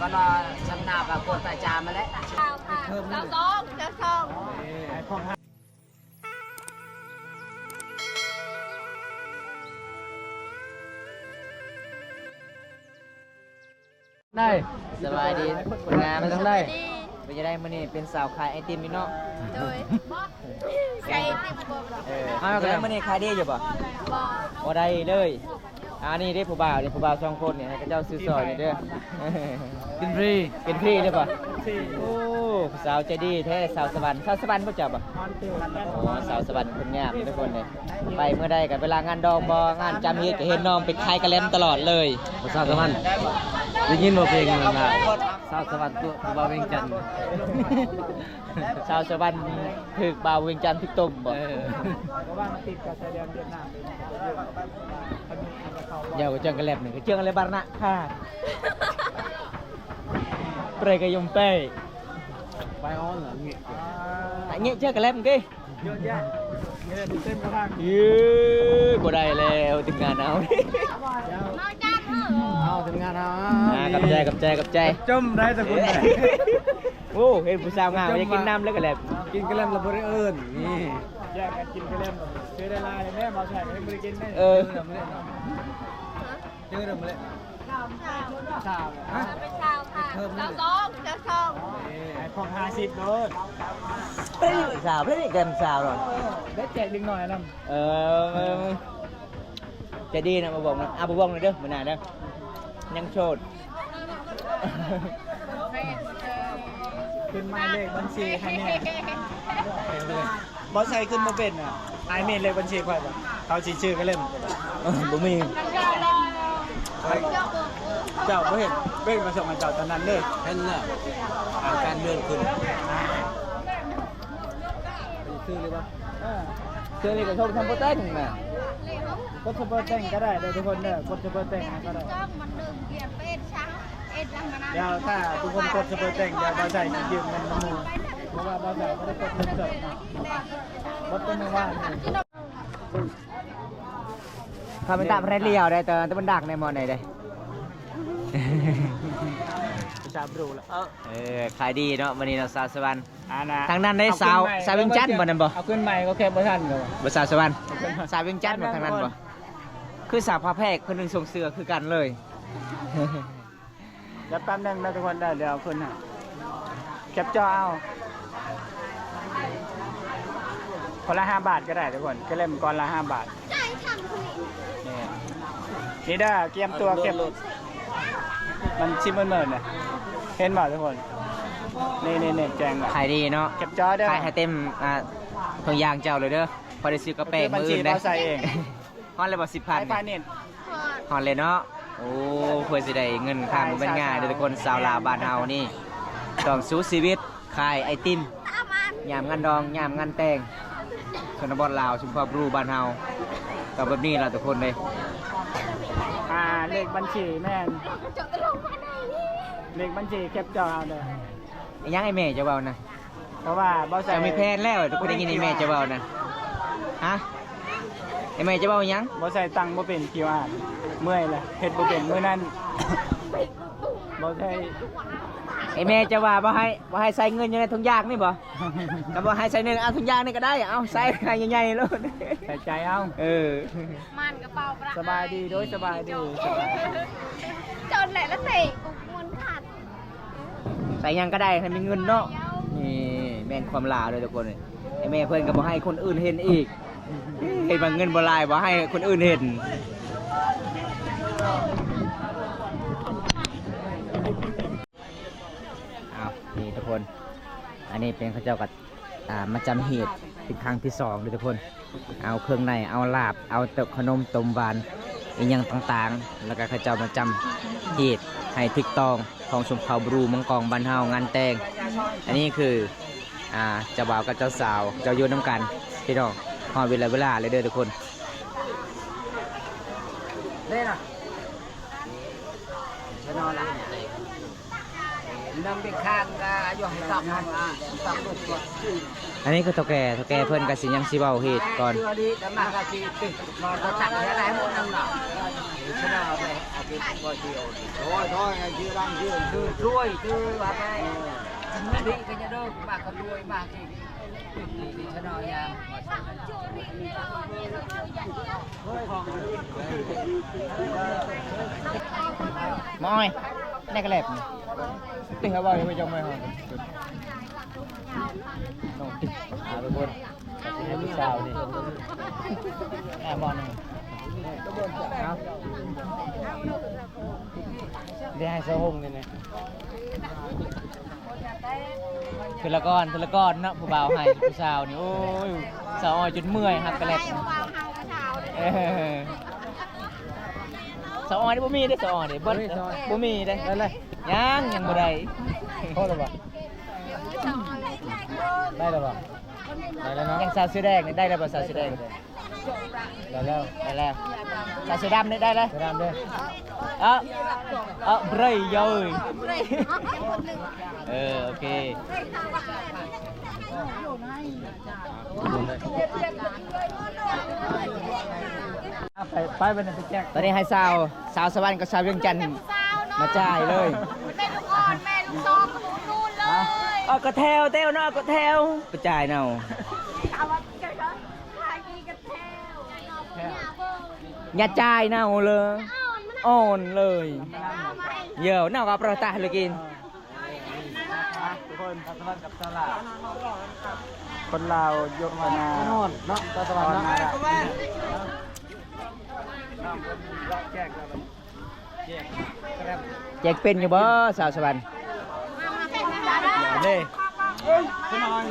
ກໍລໍຊຳນາກະກວດປະຈຳຫັ້ນແຫຼະ. ຊາວ ຊາວສອງ ຊາວສອງ. ໄດ້ ສະບາຍດີຄົນງາມ. ເປັນຈັ່ງໃດ? ເປັນຈັ່ງໃດມື້ນີ້ ເປັນສາວຂາຍໄອຕິມຢູ່ເນາະ? ໂດຍ ຂາຍໄອຕິມບໍ່? ເອີ ເອົາ ແລ້ວມື້ນີ້ຂາຍດີຢູ່ບໍ່? ບໍ່ ບໍ່ໄດ້ເລີຍ. ອັນນີ້ເດ້ຜູ້ບ່າວນີ້ ຜູ້ບ່າວສອງຄົນນີ້ ໃຫ້ເຂົາເຈົ້າຊື້ຊ່ອຍນີ້ເດີ. ກິນຟຣີ ກິນຟຣີເລີຍບໍ່? ໂອ້ ຜູ້ສາວໃຈດີແທ້ ສາວສະຫວັນ. ສາວສະຫວັນບໍ່ເຈົ້າບໍ່? ອໍ ສາວສະຫວັນຄົນງາມທຸກຄົນເດ້. ໄປເມື່ອໃດກໍເວລາງານດອງບໍ່ ງານຈຳຮີດກໍເຫັນນ້ອງໄປຂາຍກະແລັມຕະຫຼອດເລີຍ. ສາວສະຫວັນ ໄດ້ຍິນບໍ່ເພງນັ້ນນະ? ສາວສະຫວັນຕົວະຜູ້ບ່າວວຽງຈັນ. ສາວສະຫວັນຖືກບ່າວວຽງຈັນຖືກຕົ້ມບໍ່? ເອີ ດຽວກໍເຈີກັນແລັບໜຶ່ງ ເຈີກັນແລັບບາດນະ ເປຣກະຍົມເປ້ ໄປອອນລະເງະ ເງະເຈີກັນແລັບເກ. ເອີ ບໍ່ໄດ້ແລ້ວ ທີມງານເຮົາ ເອົາທີມງານເຮົາ. ອ່າ ຂອບໃຈ ຂອບໃຈ ຂອບໃຈ. ຈົມໄດ້ແຕ່ຄຸນ. ໂອ້ ເຫັນຜູ້ສາວງາມ ຢາກກິນນຳແລ້ວກະແລັບ ກິນກະແລັບລະບໍ່ໄດ້ເອີ້ນ. ນີ້ ແຍກກັນກິນກະແລັບ ຊື້ໄດ້ຫຼາຍແມ່ ມາໃສ່ບໍ່ໄດ້ກິນໄດ້. ເອີ ເຈີນຳເລີຍ ຊາວ ຮະ ເປັນຊາວ ຊາວສອງ ຊາວສອງ. ໃຫ້ຄອບຫ້າສິບໂລດ ເປັນຊາວ ເປັນແກມຊາວໂລດ ໄດ້ແຈກເດັກນ້ອຍນຳ. ເອີ ໃຈດີນະ ບໍ່ບອກນະ ອ່າ ບໍ່ບອກນະເດີ ມື້ໜ້າເດີ ຍັງໂສດ. ຂຶ້ນໝາຍເລກບັນຊີໃຫ້ແດ່. ບໍ່ໃສ່ຂຶ້ນບໍ່ເປັນນະ ອ້າຍມີເລກບັນຊີຂ້ອຍບໍ່? ເຂົາຊິຊື້ກະເລັມ. ເອີ ບໍ່ມີ. ເຈົ້າບໍ່ເຫັນເປັນມາສົ່ງໃຫ້ເຈົ້າຕອນນັ້ນເດີ. ເຫັນແລ້ວ ອາ ການເລື່ອນຂຶ້ນ. ຊື້ເລີຍບໍ່? ເອີ ຊື້ເລີຍກໍສົ່ງທາງໂປຣແຕງນະ ກົດຊຸບເປີແຕງກໍໄດ້ເດີທຸກຄົນເດີ ກົດຊຸບເປີແຕງກໍໄດ້. ດຽວຖ້າທຸກຄົນກົດຊຸບເປີແຕງ ດຽວບ່າວໄຊຊິຢືມເງິນນຳໝູ່ ເພາະວ່າບ່າວໄຊບໍ່ໄດ້ກົດເງິນສົດເນາະ ໝົດແຕ່ມື້ວານນີ້. ຂ້າພະເຈົ້າບໍ່ໄດ້ລ້ຽວໄດ້ ແຕ່ ແຕ່ມັນດັກໃນໝໍ້ໃດເດ້. ເອີ ຂາຍດີເນາະມື້ນີ້ເນາະ ສາວສະຫວັນ. ທາງນັ້ນໄດ້ສາວ ສາວວຽງຈັນບໍ່ນັ້ນບໍ່? ເອົາຂຶ້ນໃໝ່ກໍແຄບບໍ່ທັນ. ບໍ່ ສາວສະຫວັນ ສາວວຽງຈັນບໍ່ທາງນັ້ນບໍ່? ຄືສາວຜ້າແພກເພິ່ນໜຶ່ງສົ່ງເສື້ອຄືກັນເລີຍ. ດຽວແປັບໜຶ່ງເດີທຸກຄົນເດີ ດຽວເອົາຂຶ້ນໃຫ້ ແຄບຈໍເອົາ ຄົນລະຫ້າບາດກໍໄດ້ທຸກຄົນ ກະເລັມກ້ອນລະຫ້າບາດ. ນີ້ ນີ້ເດີ ກຽມຕົວເກັບ ມັນຊິມືດໆນະ ເຫັນບໍ່ທຸກຄົນ? ນີ້ໆໆ ແຈ້ງ ຂາຍດີເນາະ ເກັບຈໍເດີ ຂາຍໃຫ້ເຕັມ ອ່າ ຖົງຢາງເຈົ້າເລີຍເດີ ພໍໄດ້ຊື້ກາແຟມື້ອື່ນເດ້. ຮອດແລ້ວບໍ່ ສິບພັນ ຮອດແລ້ວເນາະ. ໂອ້ ເພື່ອຊິໄດ້ເງິນຄ່າເປັນງານເດີທຸກຄົນ ສາວລາວບ້ານເຮົານີ້ຕ້ອງສູ້ຊີວິດ ຂາຍໄອຕິມ ຍາມງານດອງ ຍາມງານແຕ່ງ ຊົນນະບົດລາວ ຊຸມພອນບຣູບ້ານເຮົາ ກໍແບບນີ້ລະທຸກຄົນເດ້. ອ່າ ເລກບັນຊີແມ່ນ ເລກບັນຊີແຄບຈໍເອົາເດີ. ອີຫຍັງໄອ້ແມ່ເຈົ້າເວົ້ານະ? ເພາະວ່າບໍ່ໃສ່ ເຈົ້າມີແຜນແລ້ວ ທຸກຄົນໄດ້ຍິນໄອ້ແມ່ເຈົ້າເວົ້ານະ. ຮະ ໄອ້ແມ່ເຈົ້າເວົ້າຫຍັງ? ບໍ່ໃສ່ຕັງບໍ່ເປັນ ຄິວອາ ເມື່ອຍລະ ເຮັດບໍ່ເປັນມື້ນັ້ນ ບໍ່ໃສ່. ໄອ້ແມ່ເຈົ້າວ່າບໍ່ໃຫ້ ບໍ່ໃຫ້ໃສ່ເງິນຢູ່ໃນຖົງຢາງນີ້ບໍ່? ກໍບໍ່ໃຫ້ໃສ່ເງິນ ເອົາຖົງຢາງນີ້ກໍໄດ້ ເອົາໃສ່ໃຫ້ໃຫຍ່ໆໂລດ ໃສ່ໃຈເອົາ. ເອີ ມັນກະເປົາປະ ສະບາຍດີ ໂດຍ ສະບາຍດີ ຈົນແຫຼະລະເຕະກຸກມັນຂາດ. ໃສ່ຫຍັງກໍໄດ້ໃຫ້ມີເງິນເນາະ. ນີ້ແມ່ນຄວາມລາວເດີທຸກຄົນ ໄອ້ແມ່ເພິ່ນກໍບໍ່ໃຫ້ຄົນອື່ນເຫັນອີກ. ເຫັນວ່າເງິນບໍ່ຫຼາຍ ບໍ່ໃຫ້ຄົນອື່ນເຫັນ. ອ້າວ ນີ້ທຸກຄົນ ອັນນີ້ເປັນເຂົາເຈົ້າກໍ ອ່າ ມາຈຳຮີດເປັນຄັ້ງທີສອງເດີ້ທຸກຄົນ. ເອົາເຄື່ອງໃນ ເອົາລາບ ເອົາເຕີບຂະໜົມຕົ້ມຫວານ ອີ່ຫຍັງຕ່າງໆ ແລ້ວກໍເຂົາເຈົ້າມາຈຳຮີດໃຫ້ຖືກຕ້ອງ ຂອງຊົນເຜົ່າບຣູມັງກອງບ້ານເຮົາ ງານແຕ່ງ. ອັນນີ້ຄື ອ່າ ເຈົ້າບ່າວກັບເຈົ້າສາວ ເຈົ້າຢູ່ນຳກັນພີ່ນ້ອງ. ຮອດເວລາ ເວລາແລ້ວເດີ້ທຸກຄົນ. ອັນນີ້ຄືເຖົ້າແກ່ ເຖົ້າແກ່ເພິ່ນກໍຊິຍັງຊິເວົ້າຮີດກ່ອນ. ມາອ້ອຍ ແນ່ກະແລັບນີ້ ຕິຫາເວົ້າໄປເຈົ້າມາເຮົາ ນ້ອງຕິ ອ່າ ທຸກຄົນ ໃຫ້ຜູ້ສາວນີ້ ແອບບ່ອນນີ້ ເອົາ ໄດ້ໃຫ້ສາວຫົງນີ້ ເທື່ອລະກ້ອນ ເທື່ອລະກ້ອນເນາະ ຜູ້ບ່າວໃຫ້ຜູ້ສາວນີ້. ໂອ້ຍ ສາວອ້ອຍຈົນເມື່ອຍ ຮັກກະແລັດ. ເອີ ສາວອ້ອຍນີ້ບໍ່ມີເດ້ ສາວອ້ອຍນີ້ເບິດ ບໍ່ມີເດ້. ໄດ້ແລ້ວ ຍັງ ຍັງບໍ່ໄດ້. ພໍແລ້ວບໍ່? ໄດ້ແລ້ວບໍ່? ໄດ້ແລ້ວເນາະ. ຍັງສາວເສື້ອແດງນີ້ ໄດ້ແລ້ວບໍ່ ສາວເສື້ອແດງ? ໄດ້ແລ້ວ ໄດ້ແລ້ວ. ສາວເສື້ອດຳນີ້ໄດ້ແລ້ວ ເສື້ອດຳເດີ້. ເອີ ເອີ ເບຣຍເຢີຍ. ເອີ ໂອເຄ ໄປ ໄປ ໄປແຈກ. ຕອນນີ້ໃຫ້ສາວ ສາວສະຫວັນກັບສາວວຽງຈັນມາຈ່າຍເລີຍ. ແມ່ລູກອ່ອນ ແມ່ລູກສອງ ນູນເລີຍ. ເອົາກະແຖວ ແຖວເນາະ ເອົາກະແຖວ ໄປຈ່າຍເນາະ. ຢ່າຈ່າຍເນາເລີຍ ອ່ອນເລີຍ. ເຍົວ ເນາກະປະຕາເລີຍກິນ. ອ່ະ ທຸກຄົນ ສາວສະຫວັນກັບສາວລາວ ຄົນລາວຍົກມານອນເນາະ ສາວສະຫວັນເນາະ. ແຈກເປັນຢູ່ບໍ່ ສາວສະຫວັນ? ເດ້ ເອີຍ ສະຫວັນ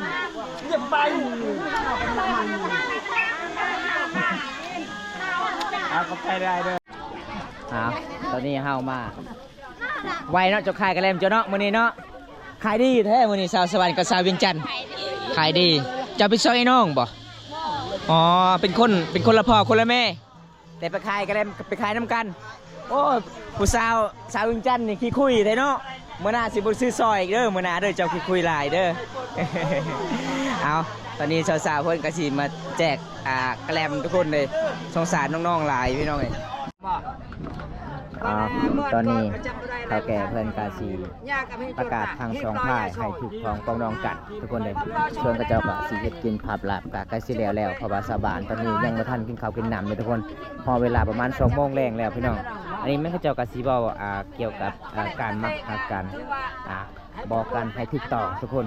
ຢ່າໄປ ອ່າ ຂອບໃຈຫຼາຍເດີ້. ອ່າ ຕອນນີ້ເຮົາມາ ໄວເນາະ ເຈົ້າຂາຍກະແລັມເຈົ້າເນາະ ມື້ນີ້ເນາະ. ຂາຍດີແທ້ມື້ນີ້ ສາວສະຫວັນກັບສາວວຽງຈັນ ຂາຍດີ. ເຈົ້າເປັນສອງອ້າຍນ້ອງບໍ່? ອໍ ເປັນຄົນ ເປັນຄົນລະພໍ່ຄົນລະແມ່ ແຕ່ໄປຂາຍກະແລັມ ໄປຂາຍນຳກັນ. ໂອ້ ຜູ້ສາວ ສາວວຽງຈັນນີ້ຂີ້ຄຸຍແທ້ເນາະ. ມື້ໜ້າຊິບໍ່ຊື້ຊອຍອີກເດີ້ ມື້ໜ້າເດີ້ ເຈົ້າຂີ້ຄຸຍຫຼາຍເດີ້. ເອົາ ຕອນນີ້ສາວໆເພິ່ນກະຊິມາແຈກ ອ່າ ກະແລັມທຸກຄົນເລີຍ. ສົງສານນ້ອງໆຫຼາຍພີ່ນ້ອງເອີຍ. ອ່າ ຕອນນີ້ເຖົ້າແກ່ເພິ່ນກະຊິປະກາດທັງສອງຝ່າຍໃຫ້ຖືກຕ້ອງປອງດອງກັນທຸກຄົນເລີຍ. ສ່ວນເຂົາເຈົ້າກະຊິເຮັດກິນພາບລາບກະໃກ້ຊິແລ້ວແລ້ວ ເພາະວ່າຊາວບ້ານຕອນນີ້ຍັງບໍ່ທັນກິນເຂົ້າກິນນ້ຳເລີຍທຸກຄົນ. ຮອດເວລາປະມານສອງໂມງແລງແລ້ວພີ່ນ້ອງ. ອັນນີ້ແມ່ນເຂົາເຈົ້າກະຊິເວົ້າ ອ່າ ກ່ຽວກັບ ອ່າ ການໝັກຮັກກັນ ອ່າ ບອກກັນໃຫ້ຖືກຕ້ອງທຸກຄົນ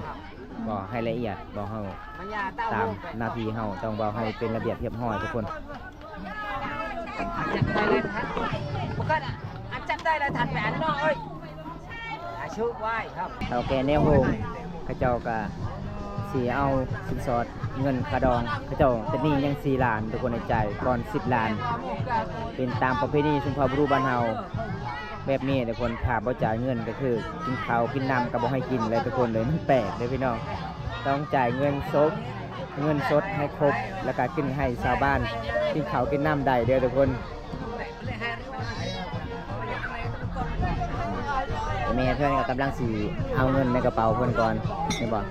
ເວົ້າໃຫ້ລະອຽດ ເວົ້າເຮົາຕາມໜ້າທີ່ເຮົາຕ້ອງເວົ້າໃຫ້ເປັນລະບຽບຮຽບຮ້ອຍທຸກຄົນ. ເຖົ້າແກ່ແນວໂຮງ ເຂົາເຈົ້າກະຊິເອົາສິນສອດເງິນຄ່າດອງ ເຂົາເຈົ້າຕິດໜີ້ຍັງສີ່ລ້ານ ທຸກຄົນໃຫ້ຈ່າຍກ່ອນສິບລ້ານ ເປັນຕາມປະເພນີຊົນເຜົ່າບຣູບ້ານເຮົາ. ແບບນີ້ແຫຼະທຸກຄົນ ຖ້າບໍ່ຈ່າຍເງິນກະຄືກິນເຂົ້າກິນນ້ຳກະບໍ່ໃຫ້ກິນເລີຍທຸກຄົນເລີຍ. ມັນແປກເດີ້ພີ່ນ້ອງ ຕ້ອງຈ່າຍເງິນສົດ ເງິນສົດໃຫ້ຄົບ ແລ້ວກະຈຶ່ງໃຫ້ຊາວບ້ານກິນເຂົ້າກິນນ້ຳໄດ້ເດີ້ທຸກຄົນ. ແມ່ເພິ່ນກະກຳລັງຊິເອົາເງິນໃນກະເປົາເພິ່ນກ່ອນ ເຫັນບໍ່?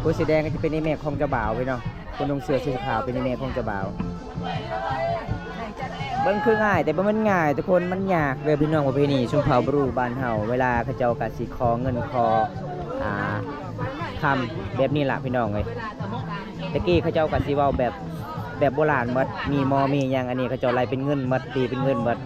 ຜູ້ສີແດງກະຈະເປັນອີ່ແມ່ຂອງເຈົ້າບ່າວພີ່ນ້ອງ. ຄົນນຸ່ງເສື້ອສີຂາວເປັນອີ່ແມ່ຂອງເຈົ້າບ່າວ. ເບິ່ງຄືງ່າຍ ແຕ່ບໍ່ແມ່ນງ່າຍທຸກຄົນ ມັນຍາກເດີ້ພີ່ນ້ອງ. ປະເພນີຊົນເຜົ່າບຣູບ້ານເຮົາ ເວລາເຂົາເຈົ້າກະຊິຂໍເງິນຂໍ ອ່າ ຄຳແບບນີ້ລະພີ່ນ້ອງເອີຍ. ແຕ່ກີ້ເຂົາເຈົ້າກະຊິເວົ້າແບບ ແບບໂບລານໝົດ ມີໝໍ້ມີຫຍັງ ອັນນີ້ເຂົາເຈົ້າໄລ່ເປັນເງິນໝົດ ຕີເປັນເງິນໝົດ.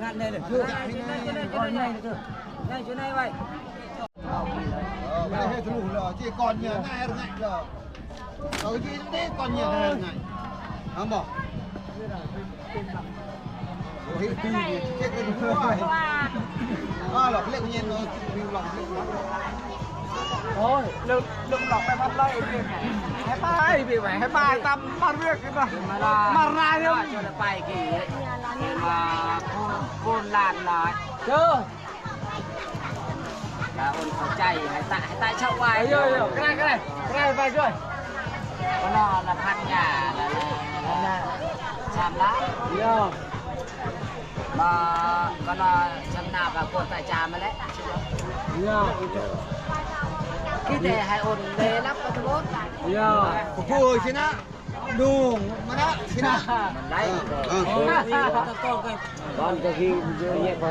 Ngăn đây là chưa. Ngăn đây là chưa. Ngăn chỗ này vậy. Ờ, cái này hết luôn rồi, chỉ còn nhờ ngay, ngay rồi. Ờ, cái gì đấy còn nhờ ngay, ngay. Hả, bỏ. Ôi, cái gì vậy? Chết cái gì vậy? À, lọc lệ của nhện nó, mình lọc lệ của nó. Ôi, lượm, lượm lọc cái bát lây đi. Hãy bay đi vậy, hãy bay tăm bát việc cái đó. Mà ra nhá. Cho nó bay kì. ມາຄູນຫຼານໜ້ອຍເດີ ລະອົນເຂົ້າໃຈໃຫ້ຕາ ໃຫ້ຕາເຊົາໄວ້ ເອີ ເອີ ກະໄດ້ ກະໄດ້ ກະໄດ້ໄປດ້ວຍ ກໍລະພັນຍາລະ ພັນຍາ ສາມລ້ານ ເອີ ມາກໍລະຊຳນາບາກວດຕາຈາມາແຫຼະ ເອີ ກິແຕ່ໃຫ້ອົນເດລັບປະຕະໂມດ ເອີ ຜູ້ຊະນະ ດູມານະຊິນະ ມັນໄດ້ ເອີ ເອີ ເອີ ຕະກອນກັນ ບ້ານກະຊິເຍາະແຍະໄປ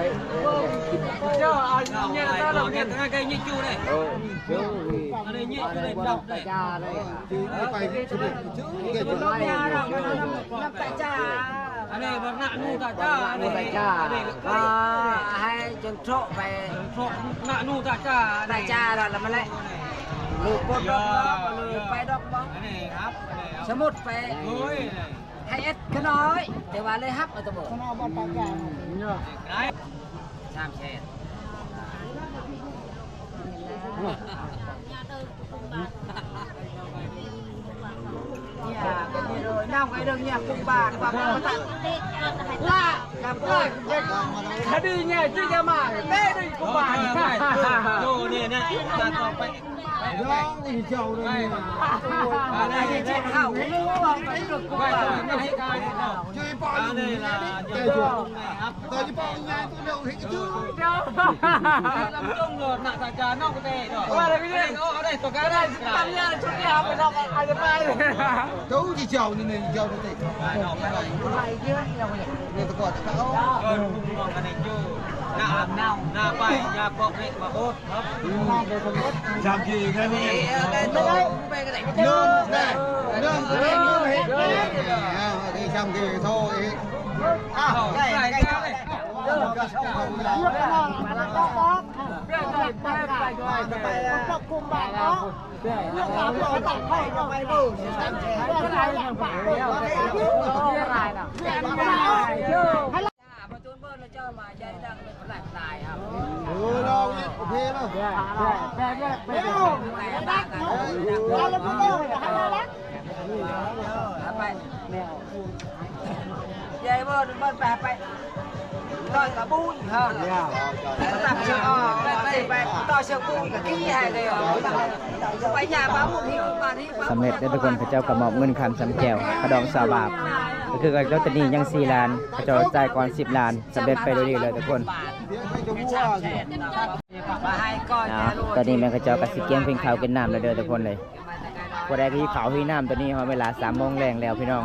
ເຈົ້າເອົາແຍະຕະລະເປັນ ເອີ ເຈົ້າ ອັນນີ້ແຍະຢູ່ໃນດັບເດ້ ໄປ ໄປ ໄປ ອັນນີ້ບັກນະນູຕາຈາ ອັນນີ້ຕາຈາ ອັນນີ້ ອ່າ ໃຫ້ຈົນໂຊະໄປ ໂຊະນະນູຕາຈາ ຕາຈາລະ ລະມາແລະ ລູກກົດດອກບໍ່ ລູກໄປດອກບໍ່ ອັນນີ້ຮັບ ສະໝຸດໄປ ໂອ້ຍ ໃຫ້ເອັດຂະນ້ອຍ ແຕ່ວ່າເລີຍຮັບເອົາຕະບໍ່ ສາມແສນ ເນຍ ເປັນນີ້ເລີຍ ນຳໄປເດີເນຍ ກຸມບານ ວ່າ ວ່າ ຄະດີເນຍ ຈິຈະມາ ເຕະ ກຸມບານ ໂຕນີ້ນະ ຕາຕໍ່ໄປ ສຳເລັດເດີທຸກຄົນ ເຂົາເຈົ້າກໍມອບເງິນຄຳຊຳແກ້ວ ຂະດອງຊາວບາບ ກໍຄືລອດຕະລີຍັງສີ່ລ້ານ ເຂົາເຈົ້າຈ່າຍກ່ອນສິບລ້ານ ສຳເລັດໄປໂດຍດີເລີຍທຸກຄົນ. ອ່າ ຕອນນີ້ແມ່ນເຂົາເຈົ້າກໍຊິກຽມກິນເຂົ້າກິນນ້ຳແລ້ວເດີທຸກຄົນເລີຍ ຜູ້ໃດທີ່ເຂົ້າຫິວນ້ຳ ຕອນນີ້ຮອດເວລາສາມໂມງແລງແລ້ວພີ່ນ້ອງ.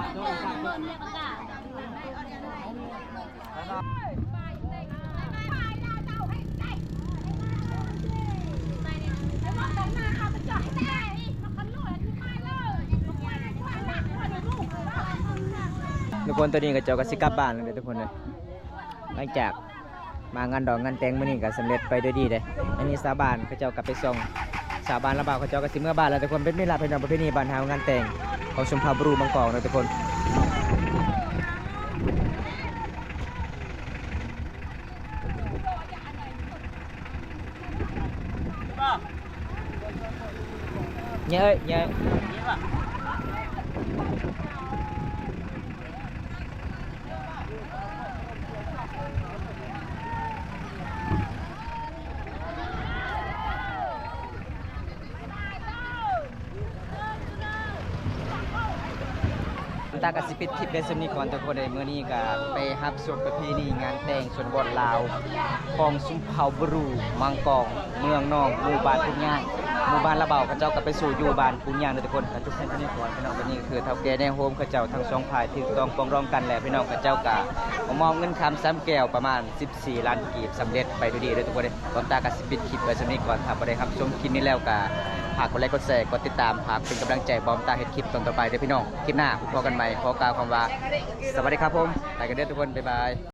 ທຸກຄົນ ຕອນນີ້ເຂົາເຈົ້າກໍຊິກັບບ້ານແລ້ວເດີທຸກຄົນເດີ ຫຼັງຈາກມາງານດອງງານແຕ່ງມື້ນີ້ກໍສຳເລັດໄປດ້ວຍດີເດ້. ອັນນີ້ຊາວບ້ານເຂົາເຈົ້າກໍໄປສົ່ງ ຊາວບ້ານລາວເບົາເຂົາເຈົ້າກໍຊິເມືອບ້ານແລ້ວທຸກຄົນ. ເປັນມີລະພີ່ນ້ອງ ປະເພນີບ້ານເຮົາ ງານແຕ່ງຂອງຊົນເຜົ່າບຣູມັງກອງເນາະທຸກຄົນ. ເຍາະເອີຍ ເຍາະເອີຍ. ຕາກໍຊິປິດຄລິບໄວ້ສ່ຳນີ້ກ່ອນທຸກຄົນເອີຍ. ມື້ນີ້ກໍໄປຮັບຊົມປະເພນີງານແຕ່ງຊົນນະບົດລາວຂອງຊົນເຜົ່າບຣູມັງກອງ ເມືອງນອງ ໝູ່ບ້ານປຸງຍາງ ໝູ່ບ້ານລາວເບົາ ເຂົາເຈົ້າກໍໄປສູ່ຢູ່ບ້ານປຸງຍາງເດີທຸກຄົນ. ກໍຈົບພຽງເທົ່ານີ້ກ່ອນພີ່ນ້ອງ. ຕອນນີ້ກໍຄືເຖົ້າແກ່ໃນໂຮມເຂົາເຈົ້າທັງສອງຝ່າຍຖືກຕ້ອງປອງດອງກັນແລ້ວພີ່ນ້ອງ. ເຂົາເຈົ້າກໍມາມອບເງິນຄຳຊຳແກ້ວປະມານສິບສີ່ລ້ານກີບ ສຳເລັດໄປດ້ວຍດີເດີທຸກຄົນເດີ. ບ່ອນຕາກໍຊິປິດຄລິບໄວ້ສ່ຳນີ້ກ່ອນ. ຖ້າຜູ້ໃດຮັບຊົມຄລິບນີ້ແລ້ວກໍຝາກກົດໄລ ກົດແຊ ກົດຕິດຕາມ ຝາກເປັນກຳລັງໃຈບ່ອນຕາເຮັດຄລິບຕອນຕໍ່ໄປເດີພີ່ນ້ອງ. ຄລິບໜ້າພົບກັນໃໝ່ ຂໍກ່າວຄຳວ່າ ສະຫວັດດີຄັບຜົມ. ໄປກັນເດີທຸກຄົນ ບາຍບາຍ.